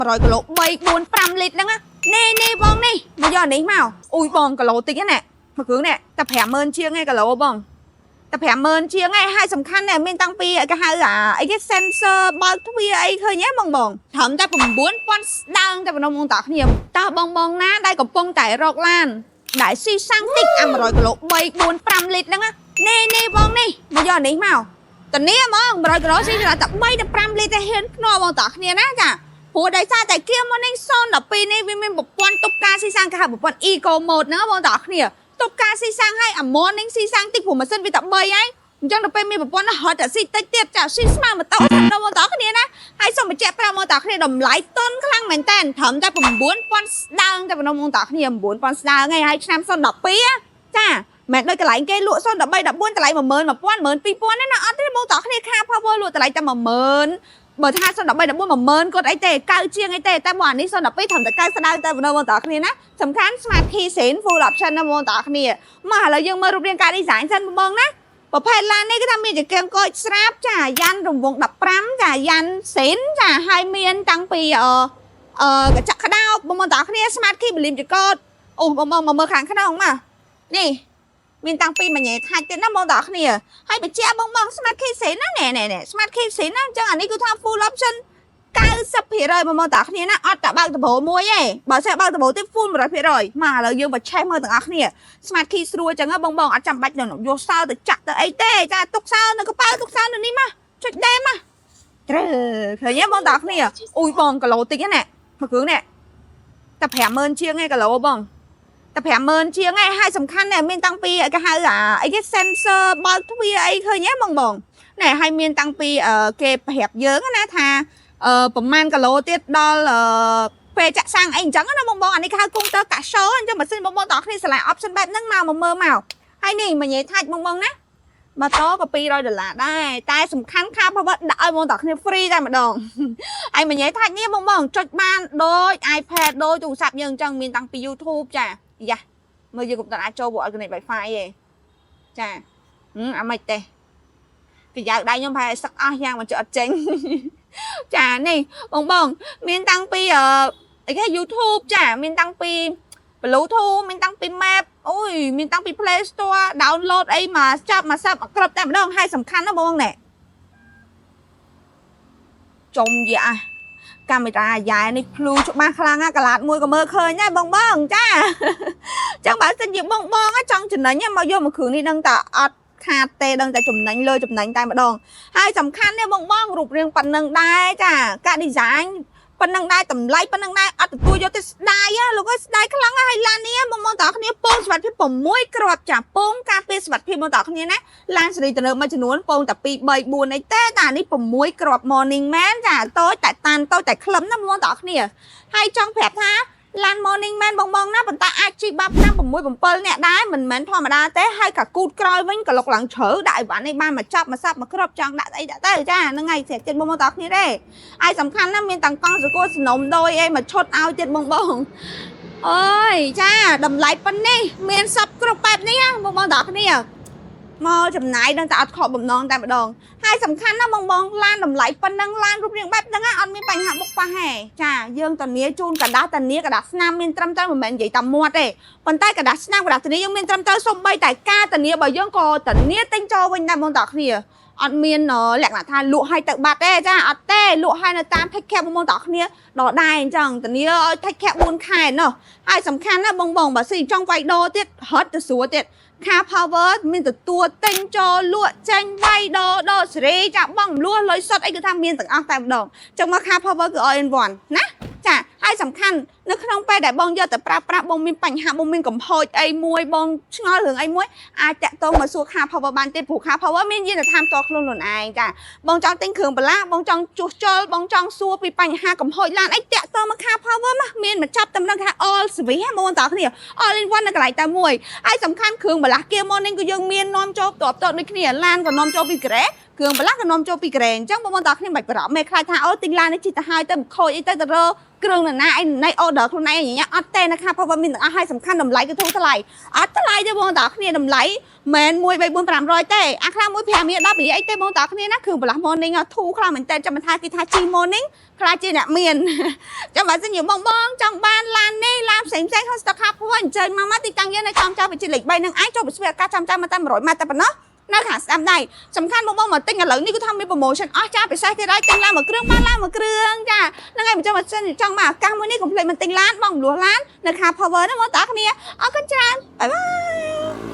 100គីឡូ3 4 5លីត្រហ្នឹងណានេះនេះបងនេះមកយកអានេះមកអ៊ុយបងគីឡូតិចហ្នឹងណាមួយគ្រឿងនេះតែ50000ជាងឯងគីឡូបងតែ50000ជាងឯងហើយសំខាន់ណាស់មានតាំងពីគេហៅអាអីគេ sensor បើកទ្វារអីឃើញទេបងបងត្រឹមតែ9000ស្ដើងតែប៉ុណ្ណោះបងតាគ្នាតើបងបងណាដែលកំពុងតែរកឡានដែលស៊ីសាំងតិចអា100គីឡូ3 4 5លីត្រហ្នឹងណានេះនេះបងនេះមកយកអានេះមកតានីហ្មង100គីឡូស៊ីតែ3ទៅ5លីត្រតែហ៊ានភ្នាល់បងតាគ្នាណាចា ព្រោះដោយសារតែ Kia Morning 012នេះវាមានប្រព័ន្ធទប់ការស៊ីសាំងគេហៅប្រព័ន្ធ Eco Mode ហ្នឹងបងតាគ្នាទប់ការស៊ីសាំងឲ្យអា Morning ស៊ីសាំងតិចព្រោះម៉ាស៊ីនវាតែ3ហើយអញ្ចឹងដល់ពេលមានប្រព័ន្ធហ្នឹងរត់តែស៊ីតិចទៀតចាស៊ីស្មើម៉ូតូតែដល់បងតាគ្នាណាហើយសូមបញ្ជាក់ប្រាប់បងតាគ្នាតម្លៃតុនខ្លាំងមែនតើត្រឹមតែ9000ស្ដើងតែប៉ុណ្ណោះបងតាគ្នា9000ស្ដើងហើយហើយឆ្នាំ012ចាមិនដូចកន្លែងគេលក់013 14តម្លៃ11000 12000ទេណាអត់ទេបងតាគ្នាខា Power លក់តម្លៃតែ10000បើថា013 14 10000គាត់អីទេកៅជាងអីទេតែមកអានេះ012ត្រឹមតែកៅស្ដៅតែប៉ុណ្ណោះបងតាគ្នាណាសំខាន់ Smart Key Sen full option ណាបងតាគ្នាមកឥឡូវយើងមើលរូបរាងការ design សិនបងណាប្រភេទឡាននេះគឺថាមានចង្កៀងកូចស្រាប់ចាយ៉ាន់រង្វង់15ចាយ៉ាន់សេនចាហើយមានតាំងពីអឺអឺកញ្ចក់ក្តោបបងប្អូនតាគ្នា Smart Key បលីមចកតអូបងបងមកមើលខាងក្នុងមកនេះមានតាំងពីមួយញ៉ែថាច់ទៀតណាបងតាគ្នាហើយបញ្ជាក់បងបង Smart Key សេនណាណែណែណែ Smart Key សេនណាអញ្ចឹងអានេះគឺថា full option 90%មកមកតាគ្នាណាអត់តែបើកដបោមួយទេបើសិនបើកដបោទេ full 100%មកឥឡូវយើងបើឆេះមើលទាំងអស់គ្នា Smart Key ស្រួលចឹងហ៎បងបងអត់ចាំបាច់យកសោទៅចាក់ទៅអីទេចាទុកសោនៅកប៉ៅទុកសោនៅនេះមកចុចដេមកត្រូវឃើញទេបងតាគ្នាអ៊ុយបងគីឡូតិចហ្នឹងណាមួយគ្រឿងនេះតែ50000ជាងឯងគីឡូបងតែ50000ជាងឯងហើយសំខាន់ណាស់មានតាំងពីគេហៅអាអីគេ sensor បើកទ្វារអីឃើញទេបងបងណែហើយមានតាំងពីគេប្រាប់យើងណាថាអឺប្រហែលគីឡូទៀតដល់អឺពេលចាក់សាំងអីអញ្ចឹងណាបងបងអានេះគេហៅកុងទ័រកាសូអញ្ចឹងម៉ាស៊ីនបងបងតោះគ្នាឆ្លា option បែបហ្នឹងមកមកមើលមកហើយនេះមកនិយាយថាច់បងបងណាម៉ូតូក៏200ដុល្លារដែរតែសំខាន់ខា Power ដាក់ឲ្យបងតោះគ្នា free តែម្ដងហើយមកនិយាយថាច់នេះបងបងចុចបានដូច iPad ដូចទូរស័ព្ទយើងអញ្ចឹងមានតាំងពី YouTube ចាយ៉ាមើលយើងកុំតអាចចូលពួកអត់ connect Wi-Fi ទេចាហឹមអាម៉េចទេប្រយោជន៍ដៃខ្ញុំប្រហែលសឹកអស់យ៉ាងមកចុចអត់ចេញ ចានេះបងបងមានតាំងពីអឺអីគេ YouTube ចាមានតាំងពី Bluetooth មានតាំងពី Map អូយមានតាំងពី Play Store download អីមកចាប់មកសាប់មកគ្រប់តែម្ដងហើយសំខាន់ណាស់បងណែចំយ៉ាកាមេរ៉ាយ៉ែនេះភ្លឺច្បាស់ខ្លាំងណាស់កលាតមួយក៏មើលឃើញដែរបងបងចា ចឹងបើសិនជាបងបងចង់ចំណេញមកយកមកគ្រឿងនេះដឹងតែអត់ខាតទេដឹងតែចំណេញលើចំណេញតែម្ដងហើយសំខាន់នេះបងបងរូបរាងប៉ុណ្ណឹងដែរចាការ design ប៉ុណ្ណឹងដែរតម្លៃប៉ុណ្ណឹងដែរអត់ទទួលយកទេស្ដាយហ៎លោកអើយស្ដាយខ្លាំងណាស់ហើយឡាននេះបងបងតើគ្នាពងសុវត្ថិភាព6គ្រាប់ចាពងការពារសុវត្ថិភាពបងតើគ្នាណាឡានសេរីទំនើបមួយចំនួនពងតែ2 3 4អីទេតែអានេះ6គ្រាប់ morning man ចាតូចតែតានតូចតែខ្លឹមណាបងតើគ្នាហើយចង់ប្រាប់ថាឡាន morning man បងបងណាប៉ុន្តែអាចជិះបាប់5 6 7នាក់ដែរមិនមែនធម្មតាទេហើយក៏គូតក្រោយវិញក៏លុកឡើងជ្រៅដាក់អីវ៉ាន់នេះបានមកចាប់មកសាប់មកគ្របចង់ដាក់អីដាក់ទៅចាហ្នឹងហើយស្រាប់ចិត្តបងបងតើគ្នាទេហើយសំខាន់ណាស់មានតាំងកង់សកលសំណុំដោយអីមកឈុតឲ្យទៀតបងបងអើយចាតម្លៃប៉ុណ្នេះមានសពគ្រប់បែបនេះណាបងបងតើគ្នាមកចំណាយនឹងតែអត់ខកបំណងតែម្ដងហើយសំខាន់ណាស់បងបងឡានតម្លៃប៉ុណ្ណឹងឡានរូបរាងបែបហ្នឹងអត់មានបញ្ហាបុកប៉ះទេចាយើងតានីជូនក្រដាសតានីក្រដាសស្នាមមានត្រឹមត្រូវមិនមែននិយាយតាមមាត់ទេប៉ុន្តែក្រដាសស្នាមក្រដាសធានាយើងមានត្រឹមត្រូវសំបីតែការធានារបស់យើងក៏ធានាទិញចូលវិញដែរបងតើគ្នាអត់មានលក្ខណៈថាលក់ឲ្យទៅបាត់ទេចាអត់ទេលក់ឲ្យនៅតាម take care បងប្អូនតើគ្នាដដែលអញ្ចឹងធានាឲ្យ take care 4ខែណោះហើយសំខាន់ណាស់បងបងបើស៊ីចង់វាយដូរទៀតរត់ទៅស្រួលទៀតខា Power មានទទួលទិញចូលលក់ចេញវាយដូរដូរសេរីចាបងមលួសលុយសុទ្ធអីគឺថាមានទាំងអស់តែម្ដងចឹងមកខា Power គឺ all in one ណាចាហើយសំខាន់នៅក្នុងពេលដែលបងយកទៅប្រើប្រាស់បងមានបញ្ហាបងមានកំហុសអីមួយបងឆ្ងល់រឿងអីមួយអាចតាក់ទងមកសួរខា Power បានទេព្រោះខា Power មានយានដ្ឋានផ្ទាល់ខ្លួនខ្លួនឯងចាបងចង់ទិញគ្រឿងបន្លាស់បងចង់ជួសជុលបងចង់សួរពីបញ្ហាកំហុសឡានអីតាក់ទងមកខា Power មកមានមកចាប់តំណឹងថា all service ហ៎បងតើគ្នា all in one នៅកន្លែងតែមួយហើយសំខាន់គ្រឿងបន្លាស់គៀ morning ក៏យើងមាននាំចូលផ្ទាល់ផ្ទាល់ដូចគ្នាឡានក៏នាំចូលពីកូរ៉េគ្រឿងបន្លាស់ក៏នាំចូលពីកូរ៉េអញ្ចឹងបងប្អូនតើគ្នាមិនបាច់បារម្ភមេខ្លាចថាអូទិញឡាននេះជិះទៅហើយទៅខូចអីទៅទៅរកគ្រឿងនរណាអីណៃ order ប្រើខ្លួនឯងញ៉ាអត់ទេនៅខា Power មានទាំងអស់ហើយសំខាន់តម្លៃគឺធូរថ្លៃអត់ថ្លៃទេបងតាគ្នាតម្លៃមិន1 3 4 500ទេអាខ្លះ1 5រៀល10រៀលអីទេបងតាគ្នាណាគ្រឿងបន្លាស់ morning ធូរខ្លាំងមែនតើចាំមិនថាគេថា G morning ខ្លាចជាអ្នកមាន ចាំបើសិនជាបងបងចង់បានឡាននេះឡានផ្សេងផ្សេងក្នុង stock car ពួយអញ្ជើញមកមកទីតាំងយើងនៅចំចៅវិជាលេខ3នឹងឯងចូលទៅស្វាឱកាសចាំចាំមកតែ100ម៉ែត្រតែប៉ុណ្ណោះនៅខាងស្ដាំដៃសំខាន់បងបងមកទិញឥឡូវនេះគឺថាមាន promotion អស់ចាពិសេសទៀតហើយទិញឡានមួយគ្រឿងបានឡានមួយគ្រឿងចាហ្នឹងហើយមិនចាំបើសិនចង់មកឱកាសមួយនេះកុំភ្លេចមកទិញឡានបងមលោះឡាននៅខា Power ណាបងតាគ្នាអរគុណច្រើន bye bye.